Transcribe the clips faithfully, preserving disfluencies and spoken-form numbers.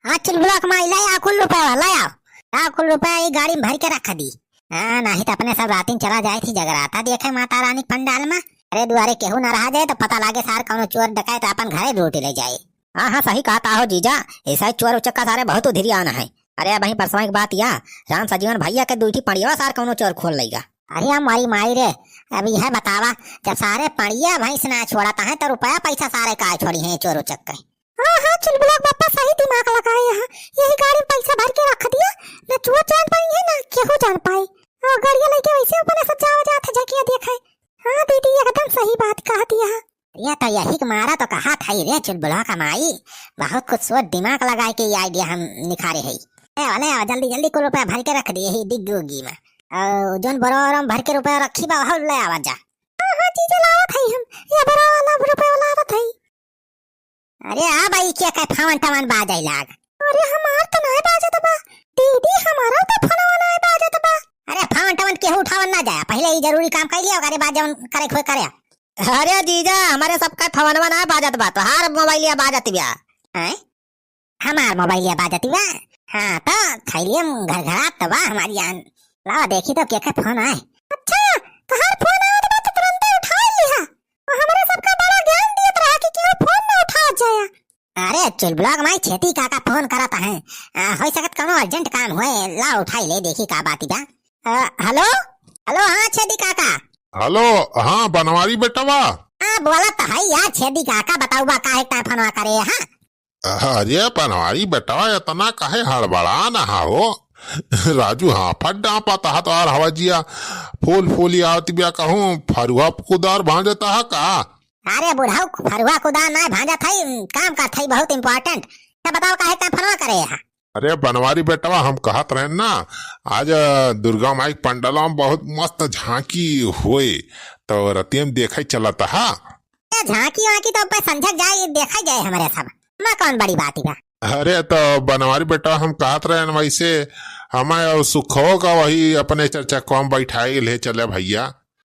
हाँ, चुलबुला क माई, लै आव कुल रुपया, लै आव। लै आव कुल रुपया, ई गाड़ी में भरि के रख दी। हाँ, नाहीं त अपने सब रातिन चला जाइत ही जगराता देखे माता रानी क पंडाल में। अरे, दुआरे केहू ना रहा जाए त पता लागे सार कउनो चोर डकैत आपन घरे लूटि लै जाए। हाँ, हाँ, सही कहत हो जीजा, ऐसा ही चोर उचक्का सारे बहुत उधिरियान हैं। अरे, अबहीं परसवा क बात या, राम सजीवन भइया के दुइ ठी पड़ियवा सार कउनो चोर खोल लइगा। अरे, हमारी माई रे, अब यह बतावा, जब सारे पड़िया भैंस ना छोड़त हैं, त रुपया पैसा सारे काय छोड़िहैं चोर उचक्के? हाँ, हाँ, चुलबुला क बप्पा सही दिमाग लगाए हैं। यही गाड़ी में पैसा भरि के रख दिया, न चोर जान पाई है, न केहू जान पाई। और गाड़िया लइके वैसे अपने सब जावा जात है, झकिया देखे। हाँ दीदी, एकदम सही बात कह दिया है। ये तो यही क मारा तो कहत है रे चुलबुला क माई, बहुत कुछ सोच दिमाग लगाए के ये idea हम निखारे है। ए, वाले आवा, जल्दी जल्दी कुल रुपया भरि के रख दिए ही डिग्गी उग्गी में। और जोन बोरा वोरा में भरि के रुपया रखी बा, वह लै आवा जा। हाँ, हाँ, जीजा लावत है हम, ये बोरा वाला रुपया लावत है। अरे आ भाई, क्या कहे फवन टवन बाजै लाग। अरे हमार तो नाय बाजत बा। दीदी, हमारा तो फोनवा नाय बाजत बा। अरे फवन टवन केहू उठावन ना जाए, पहिले ई जरूरी काम कइ लिया, ओकरे बाद जौन करे के होए करे। अरे जीजा, हमरे सबका फोनवा नाय बाजत बा, तोहार मोबाइलिया बाजत बिया। हैं? हमार मोबाइलिया बाजत बा? हाँ तो थैलिया में घरघरात तो बा हमारी जान। लावा देखी तो केकर फोन आए। अच्छा, तोहार फोन आवत बा तो तुरंते उठाइ लिहा। और हमरे सबका बड़ा ज्ञान दियत रहा कि केहू फोन ना उठावत जाया। अरे चुलबुला क माई, छेदी काका फोन करत हैं। आ, होइ सकत कउनो urgent काम होए, ला उठाइ ले देखी का बात बा। आ, हेलो, हेलो, हाँ छेदी काका। हेलो, हाँ बनवारी बेटवा। हाँ बोलत है यार छेदी काका, बताउबा काहे का फोनवा करे, हाँ? अरे बनवारी बेटवा, एतना काहे हड़बड़ान हा हो? राजू हाफत डांपत हा तोहार हवजिया फूल फूल आवत बिया, कहूँ फरुआ कुदार भांजत हा का? अरे बुढ़ऊ, फरुआ कुदार नाय भांजत हई, काम करत हई बहुत important। त बतावा काहे का फोनवा करे हा? अरे बनवारी बेटवा, हम कहत रहेन ना, आज दुर्गा माई के पंडलवा में बहुत मस्त झांकी होए, तो रतिया में देखे चलत हा। ए, झांकी वांकी तो अब संझक जाए, देखा जाए हमरे सब। मा कौन बड़ी बात बा? अरे तो बनवारी बेटा, हम कहत रहेन वैसे, हमें और सुखो का वही अपने चर्चा को हम बैठाए ले चले भैया।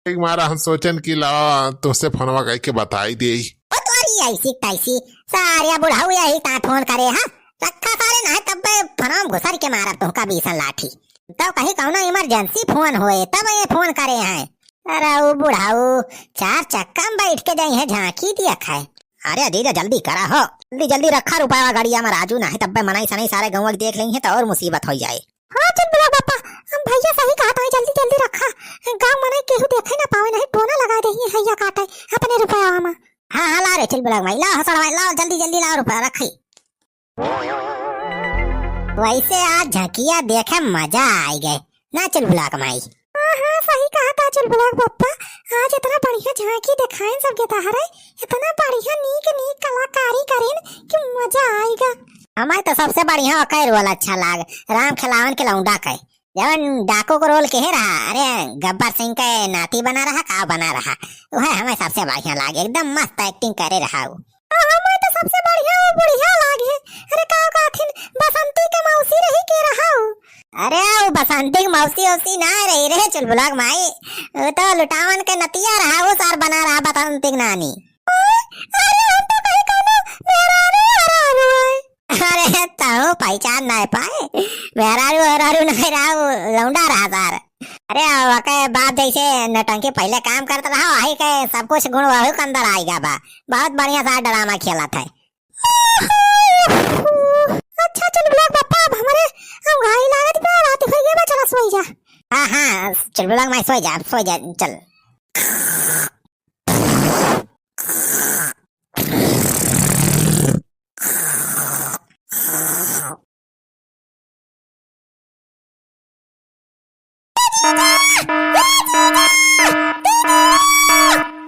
एक मारा हम सोचेन कि लावा तुमसे फोनवा कइके बताई देई। ओ तोरी ऐसी तैसी, सारे बुढ़ऊ यही ता फोन करे हा। रखा सारे ना तब फोनवा में घुसर के मारब तुमका बीसन लाठी। तो कहीं कौनो emergency फोन होए तब ये फोन करे हैं। अरे उ बुढ़ऊ चार चक्का में बैठ के जइहैं झांकी देखे। अरे जीजा जल्दी करा हो, जल्दी जल्दी रखा रुपया गड़िया में राजू, नाहीं तब्बे मनई सनई सारे गउँवा के देख लेइहैं तो और मुसीबत होइ जाए। हाँ चुलबुला बापा, हम भैया सही कहत हैं, जल्दी जल्दी रखा, गाँव मनई केहू देखे ना पावे, नाहीं टोना लगा देइहैं हैया काटे अपने रुपया में। हाँ हाँ ला रे चुलबुला माई, ला हसड़ माई, ला जल्दी जल्दी ला रुपया रखी। वैसे आज झांकिया देखे मजा आइ गए ना चुलबुला क माई। हाँ, हाँ, सही कहत हा चुलबुला क बप्पा। आज एतना बढ़िया झांकी देखाइन सबके तहरे, एतना बढ़िया नीक नीक कलाकारी करिन कि मजा आइगा। हमें तो सबसे बढ़िया ओकर रोल अच्छा लाग, राम खेलावन के लौंडा के। जवन डाकू को रोल केहे रहा, अरे गब्बर सिंह के नाती बना रहा, का बना रहा, उहे हमें सबसे बढ़िया लागे, एकदम मस्त acting करे रहा उ। आ, हमें तो सबसे बढ़िया वो बुढ़िया लागे। अरे का कहथिन, बसंती के मौसी रही के रहा उ? अरे वो बसंती के मौसी औसी ना रही रे चुलबुला क माई, वो तो लुटावन के नतिया रहा, वो सार बना रहा बसंती के नानी। अरे हम तो कहीं कौनो मेहरारू हरारू है। अरे तहु पहचान नाय पाए, मेहरारू हरारू नाय रहा, वो लौंडा रहा सार। अरे ओके बाप जैसे नौटंकी पहिले काम करत रहा, वही के सब कुछ गुण वही के अंदर आइगा बा। बहुत बढ़िया सार ड्रामा खेलत है। अच्छा चुलबुला क बप्पा, अब हमरे अब घाई लागत बा, रात होइ गई बा, चला सोई जा। हाँ हाँ चुलबुला क माई सोई जा, सोई जा चल।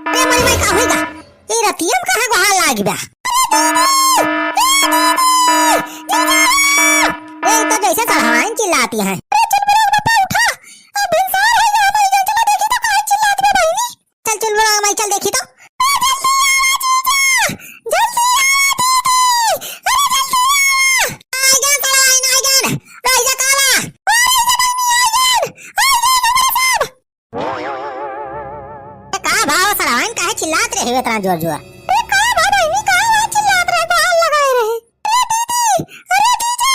अरे मोरी माई, का होइगा? ए रतिया में कहाँ गोहार लाग बा? ए, तो जैसे सड़हवाइन चिल्लाती हैं। अरे चुलबुला क बप्पा उठा, अब भिनसार होइगा, हमारी जान चला देखी तो काहे चिल्लात बा बहिनी। चल चुलबुला माई, चल देखी तो। ए, जल्दी आ, जीजा, जल्दी आ, दीदी, अरे जल्दी आ। आइगन, साला आइन, आइगन, रह जा काला। ओ, रह जा बहिनी, आइगन, आइगन, हमरे सब। ए, का भाव सड़वाइन काहे चिल्लात रहे हो इतना जोर जोर? ए, का भाव बहिनी, का आवाज चिल्लात रहे, बहाल लगाए रहे? अरे दीदी, अरे जीजा,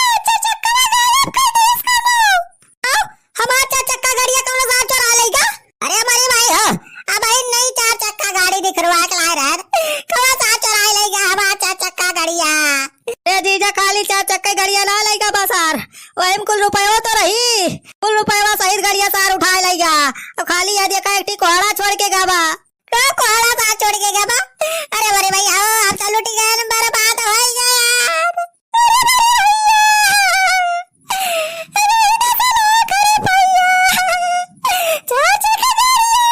खाली चार चक्का गड़िया ना लइगा बा सार, वही में कुल रुपयवा तो रही, कुल रुपयवा सहित गड़िया सार उठाए लइगा। अब खाली यह देखा एक ठी कोहड़ा छोड़ के गा बा। का कोहड़ा सार छोड़ के गा बा? अरे अरे भैया हो, हम तो लुटी गए, बर्बाद होइ गए यार। अरे अरे भैया, अरे इधर से ना करे भैया, चार चक्का गड़िया,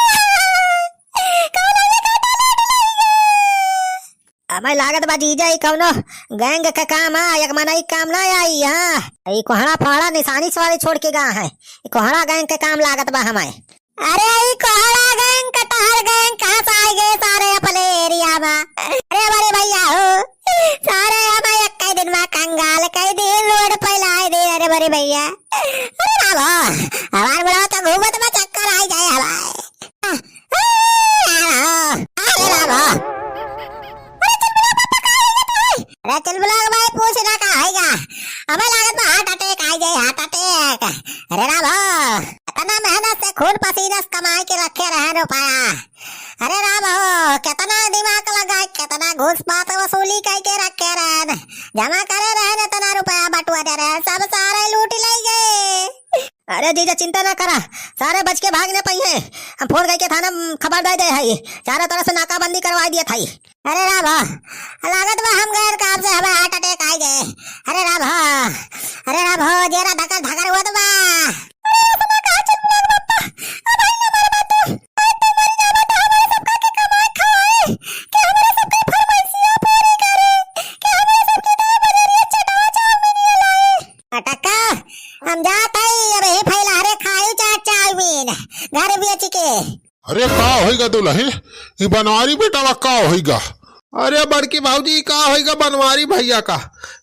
कौन ये काटा लौट लइगा? हमें लागत बा जीजा, ई कौनो गैंग के काम है, एक मनई के काम ना आई। हाँ, ई कोहड़ा फोहड़ा निशानी सवारी छोड़ के गा है, ई कोहड़ा गैंग के काम लागत बा हमें। अरे ई कोहड़ा गैंग, कटहर गैंग, कहाँ से आइ गए सारे अपने एरिया में? अरे अरे भैया हो, सारे हमें एक ही दिन में कंगाल कइ दिन रोड पे लाइ दे। अरे अरे भैया, अरे बाबा, हमार बुढ़वा तो घूमत में चक्कर आइ जाए हमारे। अरे बाबा। अरे चुलबुला पापा, का होइ गया तोहे? अरे चुलबुला के भाई पूछ ना का होइगा। हमें लागत बा heart attack आइ जाए, heart attack। अरे राम हो, इतना मेहनत से खून पसीना से कमाइ के रखे रहे रुपया। अरे राम हो, कितना दिमाग लगाइ, कितना घूस पात वसूली कइ के रखे रहे, जमा करे रहे, इतना रुपया बटुआ दे रहे, सब सारे लूट लइ गए। अरे जीजा, चिंता ना करा, सारे बच के भाग न पइहैं। हम फोन कइके थाना में खबर दइ दे हई, चारों तरफ से नाकाबंदी करवाइ दिया थाई। अरे राम हो, लागत बा हम गैर काम से हमें heart attack आइ गए। अरे राम हो, अरे राम हो, जेरा धकर धकर होत बा। अरे ऐसा ना कहा चुलबुला के पापा, अब भाई ना मर बात, आज तो मर जाबा तो हमारे सबका के कमाए खवाए, कि हमारे सबके फरमाइशिया पूरी करे, कि हमारे सबके दर बजरिया चटवा चाउमीन ये लाए। अटक्का, हम जात हई, अब यही फैलहरे खाई चाट चाउमीन, घर बेच के। अरे का होइगा दुलहिन, ई बनवारी बेटवा का होइगा? अरे बड़की भौजी, का होइगा बनवारी भैया का?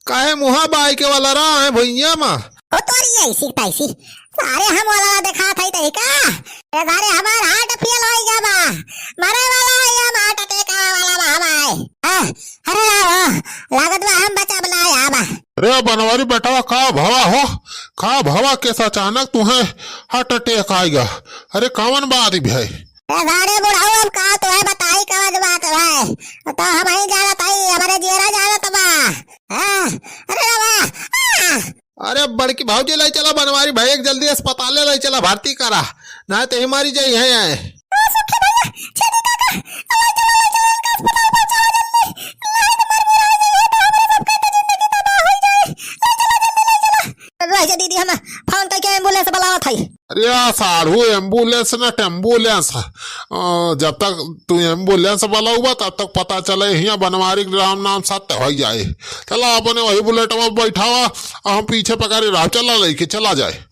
काहे मुहा बाइ के वाला रहा है भुइया मा? ओ तोरी ऐसी तैसी, सारे हम वाला देखात हई तई का? ए सारे हमार heart fail होइगा बा, मरे वाला है हम, heart attack आवे वाला बा हमार। हाँ, अरे राम हो, लागत बा हम बचब ना आबा। अरे बनवारी बेटवा, का भवा हो, का भवा, कैसा अचानक तुहें heart attack आइगा? अरे कवन बात भय? ए सारे बुढ़ऊ, अब का तुहें बताई कवन बात भय? तो हमहीं जानत हई, हमरे जियरा जानत बा। हाँ, अरे राम हो, आ! अरे बड़की भौजी, लइ चला बनवारी भैया के जल्दी अस्पताले लइ चला, भर्ती करा, नाहीं तो ही मरी जाइहैं। ओ सुखी भैया, छेदी काका, लइ चला, लइ चला इनका अस्पताल पहुंचावा जल्दी, नाहीं तो मर मुराई जाइहैं तो हमरे सबके तो जिंदगी तबाह होइ जाए, लइ चला जल्दी, लइ चला। रह जा दीदी, हम फोन कइके ambulance बुलावत हई। अरे यार साढ़ू, ambulance ना टेम्बुलेंस, अ, जब तक तू ambulance बुलाउबा तब तक पता चले हियाँ बनवारी के राम नाम सत्य होइ जाए। चला अपने वही बुलेटवा बैठावा, हम पीछे पकड़े रहा, चला लइके चला जाए।